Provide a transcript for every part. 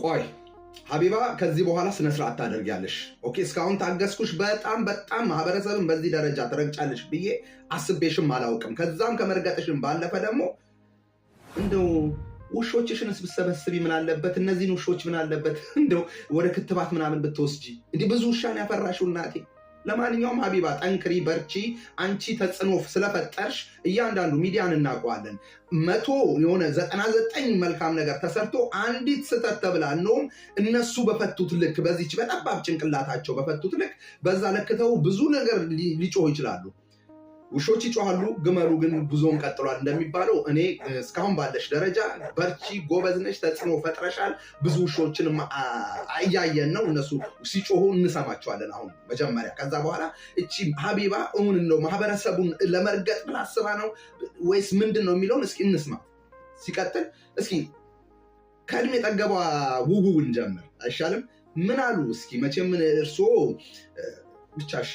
ቆይ ሀቢባ፣ ከዚህ በኋላ ስነስርዓት ታደርጊያለሽ። Okay፣ እስካሁን ታገስኩሽ። በጣም በጣም ማህበረሰብን በዚህ ደረጃ ትረግጫለሽ ብዬ አስቤሽም አላውቅም። ከዛም ከመርገጥሽም ባለፈ ደግሞ እንደው ውሾችሽንስ ብትሰበስቢ ምን አለበት? እነዚህን ውሾች ምን አለበት እንደው ወደ ክትባት ምናምን ብትወስጂ? እንዲህ ብዙ ውሻን ያፈራሽው እናቴ። ለማንኛውም ሀቢባ ጠንክሪ፣ በርቺ። አንቺ ተጽዕኖ ስለፈጠርሽ እያንዳንዱ ሚዲያን እናውቀዋለን። 100 የሆነ 99 መልካም ነገር ተሰርቶ አንዲት ስህተት ተብላ እንደውም እነሱ በፈቱት ልክ፣ በዚች በጠባብ ጭንቅላታቸው በፈቱት ልክ በዛ ለክተው ብዙ ነገር ሊጮሁ ይችላሉ። ውሾች ይጮሃሉ፣ ግመሉ ግን ጉዞን ቀጥሏል እንደሚባለው እኔ እስካሁን ባለሽ ደረጃ በርቺ፣ ጎበዝ ነሽ፣ ተጽዕኖ ፈጥረሻል። ብዙ ውሾችንም እያየን ነው። እነሱ ሲጮሁ እንሰማቸዋለን። አሁን መጀመሪያ፣ ከዛ በኋላ እቺ ሀቢባ እውን እንደው ማህበረሰቡን ለመርገጥ ብላ አስባ ነው ወይስ ምንድን ነው የሚለውን እስኪ እንስማ። ሲቀጥል እስኪ ከእድሜ ጠገቧ ውቡ እንጀምር አይሻልም? ምን አሉ እስኪ? መቼም እርስዎ ብቻ እሺ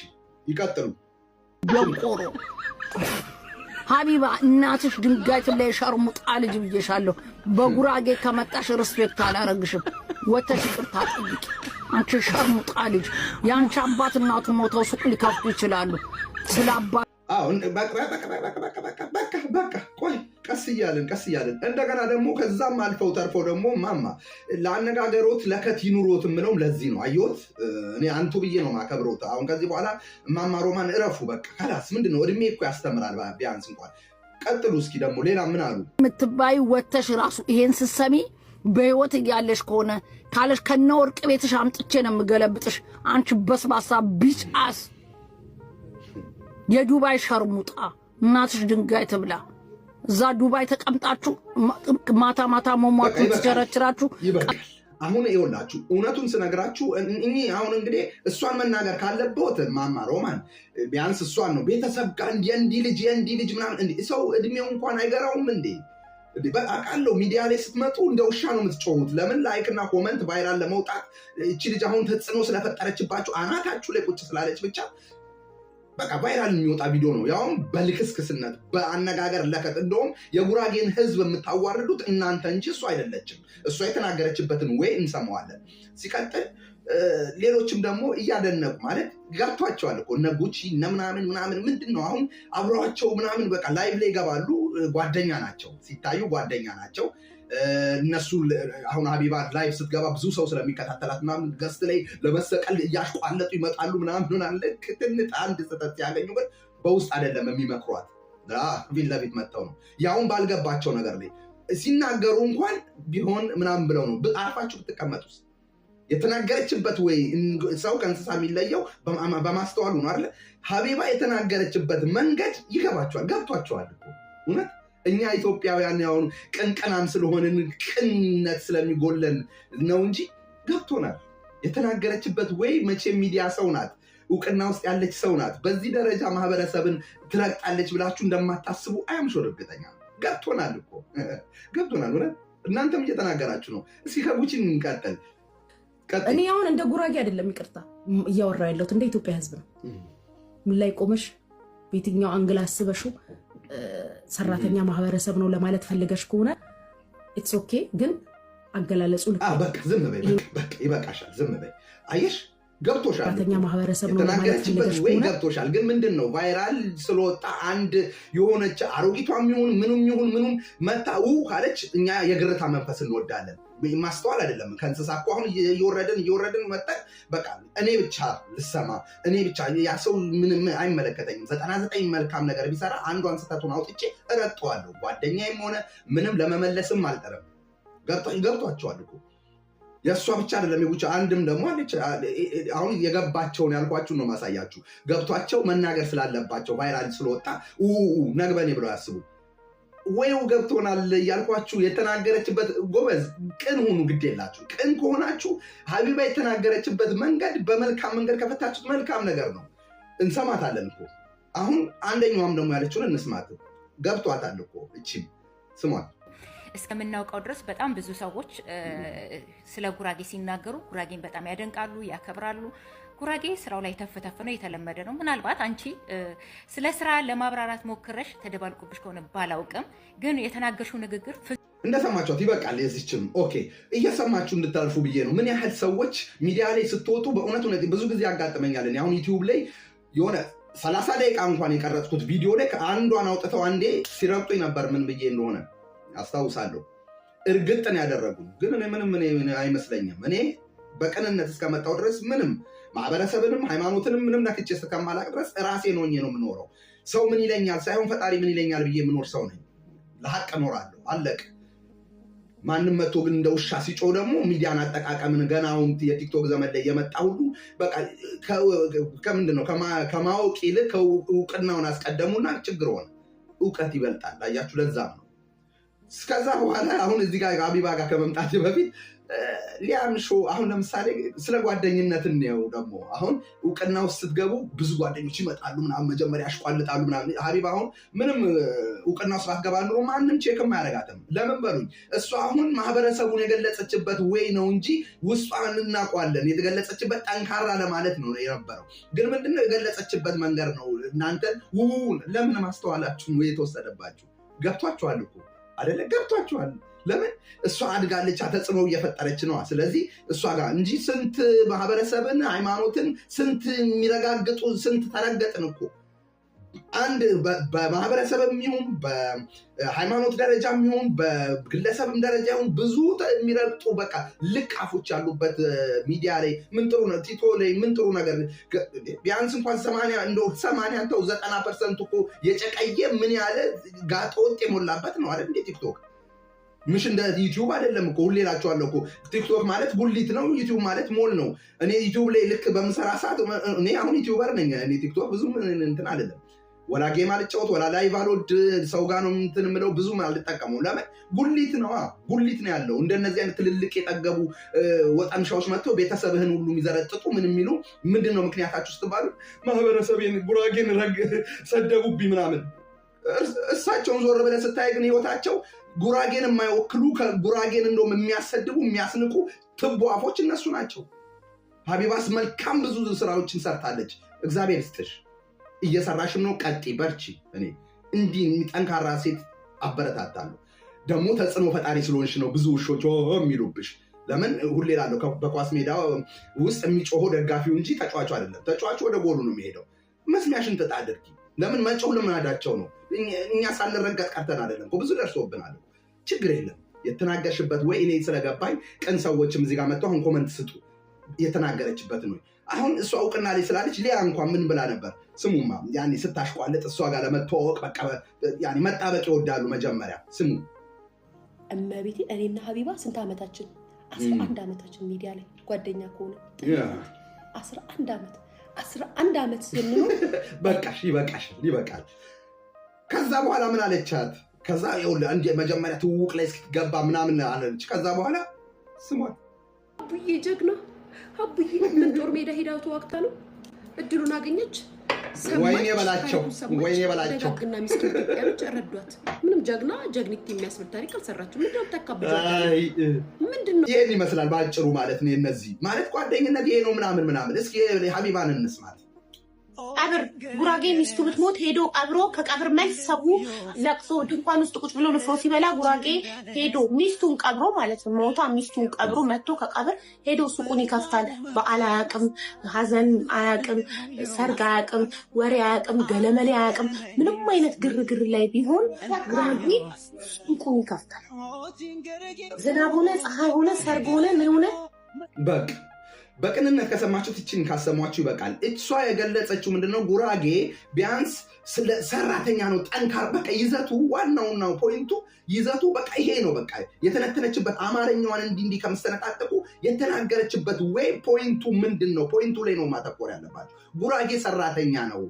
ይቀጥሉ። ደንቆሮ ሀቢባ፣ እናትሽ ድንጋይ ትብላ፣ የሸርሙጣ ልጅ ብዬሻለሁ። በጉራጌ ከመጣሽ respect አላረግሽም። ወተሽ ይቅርታ ጠይቂ። አንቺ ሸርሙጣ ልጅ፣ የአንቺ አባት እናቱ ሞተው ሱቅ ሊከፍቱ ይችላሉ። ስለ አባት በቃ በቃ በቃ በቃ፣ ቆይ፣ ቀስ እያልን ቀስ እያልን እንደገና ደግሞ ከዛም አልፈው ተርፈው ደግሞ ማማ ለአነጋገሮት ለከት ይኑሮት የምለውም ለዚህ ነው። አየሁት፣ እኔ አንቱ ብዬ ነው ማከብሮት። አሁን ከዚህ በኋላ እማማ ሮማን እረፉ በቃ خلاص። ምንድን ነው፣ እድሜ እኮ ያስተምራል ቢያንስ እንኳን። ቀጥሉ እስኪ፣ ደግሞ ሌላ ምን አሉ? የምትባይ ወተሽ ራሱ ይሄን ስትሰሚ በህይወት እያለሽ ከሆነ ካለሽ ከነ ወርቅ ቤትሽ አምጥቼ ነው የምገለብጥሽ። አንቺ በስባሳ ቢጫስ የዱባይ ሸርሙጣ፣ እናትሽ ድንጋይ ትብላ። እዛ ዱባይ ተቀምጣችሁ ማታ ማታ ሞሟችሁ ትቸረችራችሁ። ይበቃል። አሁን ይኸውላችሁ እውነቱን ስነግራችሁ እኚህ አሁን እንግዲህ እሷን መናገር ካለበት ማማ ሮማን ቢያንስ እሷን ነው። ቤተሰብ ጋር የእንዲህ ልጅ የእንዲህ ልጅ ምናምን ሰው እድሜው እንኳን አይገራውም እንዴ? አውቃለሁ፣ ሚዲያ ላይ ስትመጡ እንደ ውሻ ነው የምትጮሁት። ለምን? Like እና comment viral ለመውጣት። እቺ ልጅ አሁን ተጽዕኖ ስለፈጠረችባችሁ፣ አናታችሁ ላይ ቁጭ ስላለች ብቻ በቃ viral የሚወጣ ቪዲዮ ነው። ያውም በልክስክስነት በአነጋገር ለከት። እንደውም የጉራጌን ሕዝብ የምታዋርዱት እናንተ እንጂ እሱ አይደለችም። እሷ የተናገረችበትን ወይ እንሰማዋለን። ሲቀጥል ሌሎችም ደግሞ እያደነቁ ማለት ገብቷቸዋል እኮ፣ እነ ጉቺ እነ ምናምን ምናምን ምንድን ነው አሁን አብረዋቸው ምናምን በቃ live ላይ ይገባሉ። ጓደኛ ናቸው፣ ሲታዩ ጓደኛ ናቸው። እነሱ አሁን ሀቢባ live ስትገባ ብዙ ሰው ስለሚከታተላት ምናምን guest ላይ ለመሰቀል እያሽቋለጡ ይመጣሉ ምናምን ምናምን። ልክ ትንጥ አንድ ስህተት ሲያገኙ ግን በውስጥ አይደለም የሚመክሯት፣ ፊት ለፊት መጥተው ነው። ያሁን ባልገባቸው ነገር ላይ ሲናገሩ እንኳን ቢሆን ምናምን ብለው ነው። አርፋችሁ ብትቀመጡስ? የተናገረችበት ወይ ሰው ከእንስሳ የሚለየው በማስተዋሉ ነው አይደለ? ሀቢባ የተናገረችበት መንገድ ይገባቸዋል፣ ገብቷቸዋል እኮ እውነት። እኛ ኢትዮጵያውያን ያሁኑ ቅንቅናም ስለሆንን ቅንነት ስለሚጎለን ነው እንጂ ገብቶናል። የተናገረችበት ወይ መቼም ሚዲያ ሰው ናት፣ እውቅና ውስጥ ያለች ሰው ናት። በዚህ ደረጃ ማህበረሰብን ትረግጣለች ብላችሁ እንደማታስቡ I am sure እርግጠኛ ነው። ገብቶናል እኮ፣ ገብቶናል። እውነት እናንተም እየተናገራችሁ ነው። እስኪ ከጉቺ እንቀጥል። እኔ አሁን እንደ ጉራጌ አይደለም፣ ይቅርታ፣ እያወራሁ ያለሁት እንደ ኢትዮጵያ ሕዝብ ነው። ምን ላይ ቆመሽ በየትኛው angle አስበሽው ሰራተኛ ማህበረሰብ ነው ለማለት ፈልገሽ ከሆነ it's okay፣ ግን አገላለጹ በቃ ዝም በይ፣ በቃ ይበቃሻል፣ ዝም በይ። አየሽ፣ ገብቶሻል። ሰራተኛ ማህበረሰብ ነው የተናገረችበት ወይ ገብቶሻል። ግን ምንድን ነው፣ viral ስለወጣ አንድ የሆነች አሮጊቷም ይሁን ምኑም ይሁን ምኑም መታ ው ካለች እኛ የግርታ መንፈስ እንወዳለን። ማስተዋል አይደለም። ከእንስሳ እኮ አሁን እየወረድን እየወረድን መጠን በቃ እኔ ብቻ ልሰማ፣ እኔ ብቻ፣ ያ ሰው ምንም አይመለከተኝም። 99 መልካም ነገር ቢሰራ አንዷን ስህተቱን አውጥቼ እረግጠዋለሁ። ጓደኛዬም ሆነ ምንም ለመመለስም አልጠረም። ገብቷቸዋል እኮ። የእሷ ብቻ አይደለም፣ የጉቻ አንድም ደግሞ አለች። አሁን የገባቸውን ያልኳችሁን ነው ማሳያችሁ። ገብቷቸው መናገር ስላለባቸው viral ስለወጣ ነግበኔ ብለው ያስቡ። ወይው ገብቶናል እያልኳችሁ የተናገረችበት ጎበዝ፣ ቅን ሁኑ፣ ግድ የላችሁ። ቅን ከሆናችሁ ሀቢባ የተናገረችበት መንገድ በመልካም መንገድ ከፈታችሁት መልካም ነገር ነው። እንሰማታለን እኮ። አሁን አንደኛዋም ደግሞ ያለችውን እንስማት። ገብቷታል እኮ እቺም፣ ስሟት። እስከምናውቀው ድረስ በጣም ብዙ ሰዎች ስለ ጉራጌ ሲናገሩ ጉራጌን በጣም ያደንቃሉ፣ ያከብራሉ። ጉራጌ ስራው ላይ ተፍ ተፍ ነው፣ የተለመደ ነው። ምናልባት አንቺ ስለ ስራ ለማብራራት ሞክረሽ ተደባልቆብሽ ከሆነ ባላውቅም፣ ግን የተናገርሽው ንግግር እንደሰማችኋት ይበቃል። የዚችም okay እየሰማችሁ እንድታልፉ ብዬ ነው። ምን ያህል ሰዎች ሚዲያ ላይ ስትወጡ በእውነት እውነት ብዙ ጊዜ ያጋጥመኛል። እኔ አሁን ዩቲዩብ ላይ የሆነ 30 ደቂቃ እንኳን የቀረጽኩት ቪዲዮ ላይ አንዷን አውጥተው አንዴ ሲረግጡኝ ነበር። ምን ብዬ እንደሆነ አስታውሳለሁ። እርግጥ ነው ያደረጉኝ፣ ግን እኔ ምንም እኔ አይመስለኝም። እኔ በቅንነት እስከመጣው ድረስ ምንም ማህበረሰብንም ሃይማኖትንም ምንም ነክቼ እስከማላቅ ድረስ ራሴን ሆኜ ነው የምኖረው። ሰው ምን ይለኛል ሳይሆን ፈጣሪ ምን ይለኛል ብዬ የምኖር ሰው ነኝ። ለሀቅ እኖራለሁ። አለቅ። ማንም መጥቶ ግን እንደ ውሻ ሲጮህ ደግሞ ሚዲያን አጠቃቀምን ገና አሁን የቲክቶክ ዘመን ላይ የመጣ ሁሉ በቃ ከምንድን ነው ከማወቅ ይልቅ እውቅናውን አስቀደሙና ችግር ሆነ። እውቀት ይበልጣል። አያችሁ፣ ለዛም ነው። እስከዛ በኋላ አሁን እዚህ ጋር ሀቢባ ጋር ከመምጣት በፊት ሊያም ሾ አሁን ለምሳሌ ስለ ጓደኝነት እንየው። ደግሞ አሁን እውቅና ውስጥ ስትገቡ ብዙ ጓደኞች ይመጣሉ ምናምን፣ መጀመሪያ ያሽቋልጣሉ ምናምን። ሀቢባ አሁን ምንም እውቅና ውስጥ ባትገባ ኑሮ ማንም check ም አያደርጋትም። ለምን በሉኝ፣ እሷ አሁን ማህበረሰቡን የገለጸችበት way ነው እንጂ ውስጧን እናውቀዋለን። የተገለጸችበት ጠንካራ ለማለት ነው የነበረው። ግን ምንድነው የገለጸችበት መንገድ ነው። እናንተ ውውን ለምን ማስተዋላችሁ የተወሰደባችሁ ገብቷችኋል እኮ አይደለ? ገብቷችኋል። ለምን እሷ አድጋለች፣ ተጽዕኖ እየፈጠረች ነዋ። ስለዚህ እሷ ጋር እንጂ ስንት ማህበረሰብን ሃይማኖትን ስንት የሚረጋግጡ ስንት ተረገጥን እኮ። አንድ በማህበረሰብም ይሁን በሃይማኖት ደረጃም ይሁን በግለሰብም ደረጃ ይሁን ብዙ የሚረግጡ በቃ ልቅ አፎች ያሉበት ሚዲያ ላይ ምን ጥሩ ቲቶ ላይ ምን ጥሩ ነገር ቢያንስ እንኳን 80 እንደው 80 ተው 90% እኮ የጨቀየ ምን ያለ ጋጠ ወጥ የሞላበት ነው አይደል እንዴ ቲክቶክ? ምሽ እንደ ዩቲዩብ አይደለም እኮ። ሁሌ እላቸዋለሁ እኮ ቲክቶክ ማለት ጉሊት ነው፣ ዩቲዩብ ማለት ሞል ነው። እኔ ዩቲዩብ ላይ ልክ በምሰራ ሰዓት እኔ አሁን YouTuber ነኝ። እኔ ቲክቶክ ብዙም እንትን አይደለም። ወላ game አልጫወት ወላ live አልወድ፣ ሰው ጋር ነው እንትን የምለው፣ ብዙም አልጠቀመው። ለምን ጉሊት ነው፣ ጉሊት ነው ያለው። እንደነዚህ አይነት ትልልቅ የጠገቡ ወጠምሻዎች መጥተው ቤተሰብህን ሁሉ የሚዘረጥጡ ምን የሚሉ ምንድን ነው ምክንያታችሁ ስትባሉ ማህበረሰቤን ጉራጌን ሰደቡብኝ ምናምን። እሳቸውን ዞር ብለህ ስታይ ግን ህይወታቸው ጉራጌን የማይወክሉ ጉራጌን እንደውም የሚያሰድቡ የሚያስንቁ ትቦ አፎች እነሱ ናቸው። ሀቢባስ መልካም ብዙ ስራዎችን ሰርታለች። እግዚአብሔር ይስጥሽ። እየሰራሽም ነው። ቀጢ፣ በርቺ። እኔ እንዲህ ጠንካራ ሴት አበረታታለሁ። ደግሞ ተጽዕኖ ፈጣሪ ስለሆንሽ ነው ብዙ ውሾች የሚሉብሽ። ለምን ሁሌ እላለሁ፣ በኳስ ሜዳ ውስጥ የሚጮኸው ደጋፊው እንጂ ተጫዋቹ አይደለም። ተጫዋቹ ወደ ጎሉ ነው የሚሄደው። መስሚያሽን ጥጥ አድርጊ። ለምን መጮህ ልማዳቸው ነው። እኛ ሳንረገጥ ቀርተን አይደለም፣ ብዙ ደርሶብናል። ችግር የለም። የተናገርሽበት ወይ እኔ ስለገባኝ ቅን ሰዎችም እዚህ ጋር መጥተው አሁን comment ስጡ የተናገረችበት ነው። አሁን እሷ እውቅና ላይ ስላለች ሊያ እንኳን ምን ብላ ነበር? ስሙማ ያኔ ስታሽቋልጥ እሷ ጋር ለመተዋወቅ በቃ ያኔ መጣበቅ ይወዳሉ። መጀመሪያ ስሙ። እመቤቴ እኔና ሀቢባ ስንት ዓመታችን? 11 ዓመታችን ሚዲያ ላይ ጓደኛ ከሆነ 11 ዓመት 11 ዓመት ስንኖር በቃሽ፣ ይበቃሽ፣ ይበቃል። ከዛ በኋላ ምን አለቻት? ከዛ ይኸውልህ መጀመሪያ ትውውቅ ላይ እስክትገባ ምናምን አለች። ከዛ በኋላ ስሟት። አቡዬ ጀግና አቡዬ ምን ጦር ሜዳ ሄዳ ተዋግታ ነው እድሉን አገኘች። ወይኔ በላቸው፣ ወይኔ በላቸው። ደጋግና ሚስኪን ኢትዮጵያኖች ረዷት። ምንም ጀግና ጀግኒት የሚያስብል ታሪክ አልሰራችም። ምንድን ነው የምታካብጂው? ምንድን ነው? ይሄን ይመስላል በአጭሩ ማለት ነው። እነዚህ ማለት ጓደኝነት ይሄ ነው ምናምን ምናምን። እስኪ ሀቢባን እንስማት። ቀብር ጉራጌ ሚስቱ ብትሞት ሄዶ ቀብሮ ከቀብር መልስ ሰው ለቅሶ ድንኳን ውስጥ ቁጭ ብሎ ንፍሮ ሲበላ ጉራጌ ሄዶ ሚስቱን ቀብሮ ማለት ነው፣ ሞታ ሚስቱን ቀብሮ መጥቶ ከቀብር ሄዶ ሱቁን ይከፍታል። በዓል አያውቅም፣ ሀዘን አያውቅም፣ ሰርግ አያውቅም፣ ወሬ አያውቅም፣ ገለመሌ አያውቅም። ምንም አይነት ግርግር ላይ ቢሆን ጉራጌ ሱቁን ይከፍታል። ዝናብ ሆነ ፀሐይ ሆነ ሰርግ ሆነ ምን ሆነ በቃ በቅንነት ከሰማችሁት ይችን ካሰሟችሁ ይበቃል። እሷ የገለጸችው ምንድነው? ጉራጌ ቢያንስ ሰራተኛ ነው፣ ጠንካራ በቃ ይዘቱ ዋናውና point ኡ ይዘቱ በቃ ይሄ ነው። በቃ የተነተነችበት አማርኛዋን እንዲህ እንዲህ ከምሰነጣጠቁ የተናገረችበት ወይ point ኡ ምንድን ነው? point ኡ ላይ ነው ማተኮር ያለባቸው። ጉራጌ ሰራተኛ ነው፣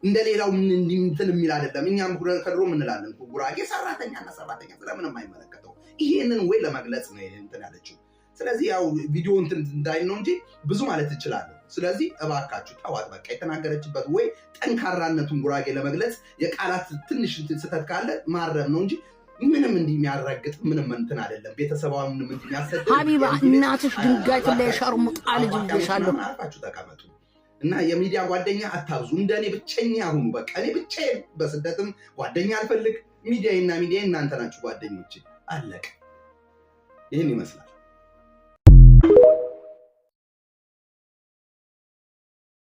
እንደሌላው እንትን የሚል አይደለም። እኛም ከድሮ እንላለን ጉራጌ ሰራተኛና ሰራተኛ ስለምንም አይመለከተው። ይሄንን ወይ ለመግለጽ ነው እንትን ያለችው። ስለዚህ ያው ቪዲዮ እንትን እንዳይል ነው እንጂ ብዙ ማለት እችላለሁ። ስለዚህ እባካችሁ ጠዋት በቃ የተናገረችበት ወይ ጠንካራነቱን ጉራጌ ለመግለጽ የቃላት ትንሽ ስህተት ካለ ማረም ነው እንጂ ምንም እንዲህ የሚያረግጥ ምንም እንትን አይደለም። ቤተሰባዊ ምንም እንዲህ የሚያሰድ ሀቢባ እናትሽ ድንጋይ ትለይ ሸርሙጣ ልጅ ብዬሻለሁ። አርፋችሁ ተቀመጡ እና የሚዲያ ጓደኛ አታብዙ። እንደ እኔ ብቸኛ ሁኑ። በቃ እኔ ብቻዬን በስደትም ጓደኛ አልፈልግ። ሚዲያና ሚዲያ እናንተ ናችሁ ጓደኞቼ። አለቀ። ይህን ይመስላል።